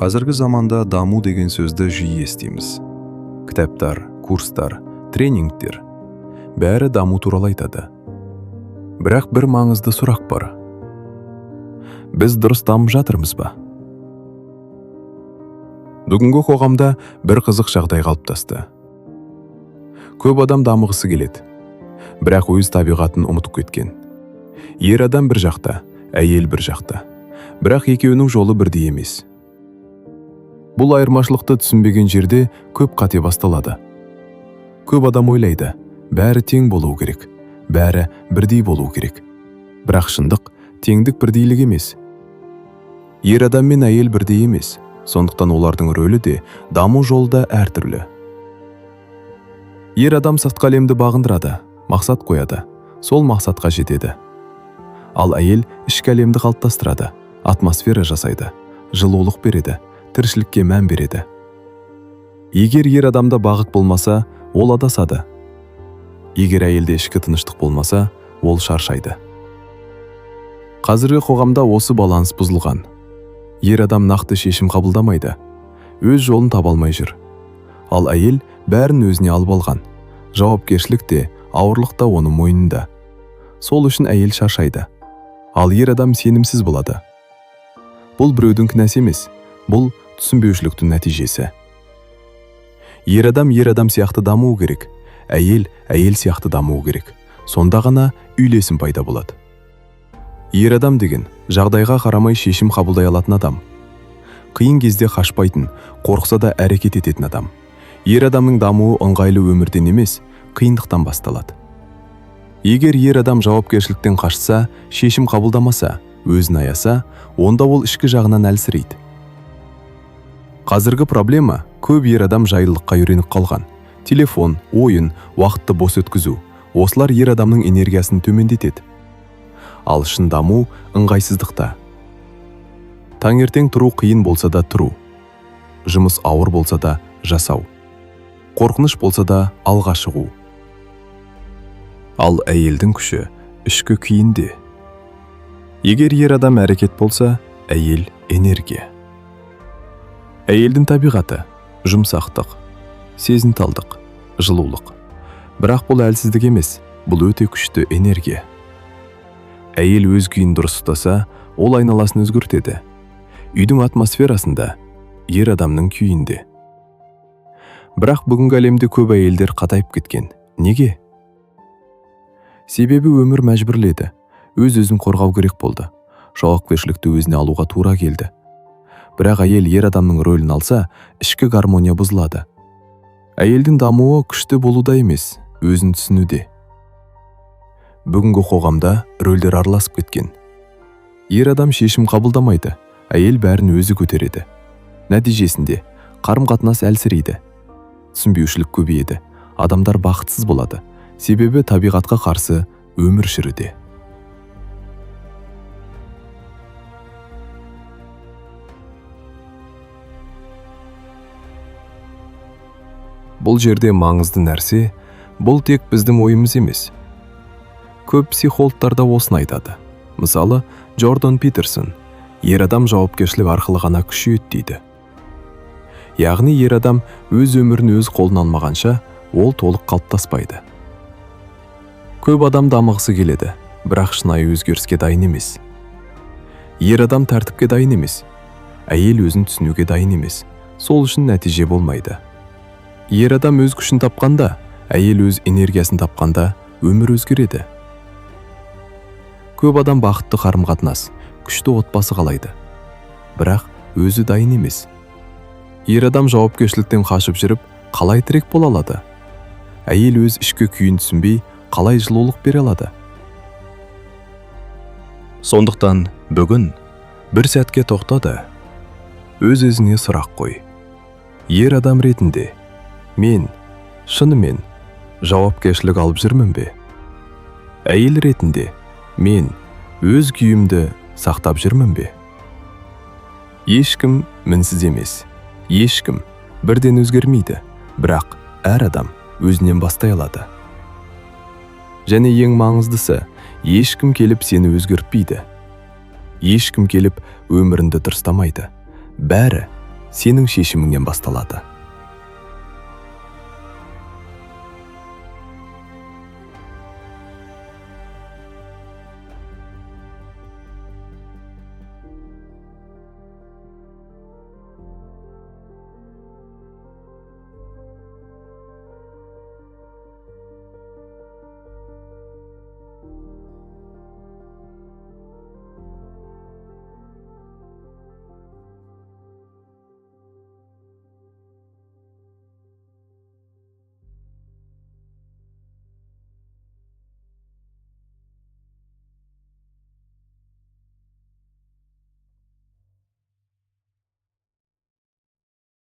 Қазіргі заманда даму деген сөзді жиі естиміз. Кітаптар, курстар, тренингтер бәрі даму туралы айтады. Бірақ бір маңызды сұрақ бар. Біз дұрыс дамып жатырмыз ба? Бүгінгі қоғамда бір қызық жағдай қалыптасты. Көп адам дамығысы келеді, бірақ өз табиғатын ұмытып кеткен. Ер адам бір жақта, әйел бір жақта. Бірақ екеуінің жолы бірдей емес. Бұл айырмашылықты түсінбеген жерде көп қате басталады. Көп адам ойлайды, бәрі тең болу керек, бәрі бірдей болу керек. Бірақ шындық теңдік бірдейлік емес. Ер адам мен әйел бірдей емес, сондықтан олардың рөлі де, даму жолы да әртүрлі. Ер адам сыртқы әлемді бағындырады, мақсат қояды, сол мақсатқа жетеді. Ал әйел ішкі әлемді қалыптастырады, атмосфера жасайды, жылулық береді, тіршілікке мән береді. Егер ер адамда бағыт болмаса, ол адасады. Егер әйелде ішкі тыныштық болмаса, ол шаршайды. Қазіргі қоғамда осы баланс бұзылған. Ер адам нақты шешім қабылдамайды, өз жолын таба алмай жүр. Ал әйел бәрін өзіне алып алған. Жауапкершілік те, ауырлық та оның мойнында. Сол үшін әйел шаршайды. Ал ер адам сенімсіз болады. Бұл біреудің кінәсі емес, бұл түсінбеушіліктің нәтижесі. Ер адам ер адам сияқты дамуы керек, әйел әйел сияқты дамуы керек. Сонда ғана үйлесім пайда болады. Ер адам деген жағдайға қарамай шешім қабылдай алатын адам. Қиын кезде қашпайтын, қорықса да әрекет ететін адам. Ер адамның дамуы ыңғайлы өмірден емес, қиындықтан басталады. Егер ер адам жауапкершіліктен қашса, шешім қабылдамаса, өзін аяса, онда ол ішкі жағынан әлсірейді. Қазіргі проблема көп ер адам жайлылыққа үйреніп қалған. Телефон, ойын, уақытты бос өткізу. Осылар ер адамның энергиясын төмендетеді. Ал шын даму ыңғайсыздықта. Таңертең тұру қиын болса да тұру. Жұмыс ауыр болса да жасау. Қорқыныш болса да алға шығу. Ал әйелдің күші ішкі күйінде. Егер ер адам әрекет болса, әйел энергия. Әйелдің табиғаты жұмсақтық, сезімталдық, жылулық. Бірақ бұл әлсіздік емес, бұл өте күшті энергия. Әйел өз күйін дұрыс ұстаса, ол айналасын өзгертеді. Үйдің атмосферасында, ер адамның күйінде. Бірақ бүгінгі әлемде көп әйелдер қатайып кеткен. Неге? Себебі өмір мәжбүрледі. Өз-өзін қорғау керек болды. Жауапкершілікті өзіне алуға тура келді. Бірақ әйел ер адамның рөлін алса, ішкі гармония бұзылады. Әйелдің дамуы күшті болуда емес, өзін түсінуде. Бүгінгі қоғамда рөлдер араласып кеткен. Ер адам шешім қабылдамайды, әйел бәрін өзі көтереді. Нәтижесінде қарым-қатынас әлсірейді. Түсінбеушілік көбейеді, адамдар бақытсыз болады. Себебі табиғатқа қарсы өмір сүруде. Бұл жерде маңызды нәрсе, бұл тек біздің ойымыз емес. Көп психологтар да осыны айтады. Мысалы, Джордан Питерсон, ер адам жауапкершілік арқылы ғана күшейеді дейді. Яғни ер адам өз өмірін өз қолына алмағанша, ол толық қалыптаспайды. Көп адам дамығысы келеді, бірақ шынайы өзгеріске дайын емес. Ер адам тәртіпке дайын емес, әйел өзін түсінуге дайын емес. Сол үшін нәтиже болмайды. Ер адам өз күшін тапқанда, әйел өз энергиясын тапқанда өмір өзгереді. Көп адам бақытты қарым-қатынас, күшті отбасы қалайды. Бірақ өзі дайын емес. Ер адам жауапкершіліктен қашып жүріп, қалай тірек бола алады? Әйел өз ішкі күйін түсінбей, қалай жылулық бере алады? Сондықтан бүгін бір сәтке тоқта да, өз-өзіңе сұрақ қой. Ер адам ретінде мен шынымен жауапкершілік алып жүрмін бе? Әйел ретінде мен өз күйімді сақтап жүрмін бе? Ешкім мінсіз емес, ешкім бірден өзгермейді, бірақ әр адам өзінен бастай алады. Және ең маңыздысы, ешкім келіп сені өзгертпейді. Ешкім келіп өміріңді дұрыстамайды. Бәрі сенің шешіміңнен басталады.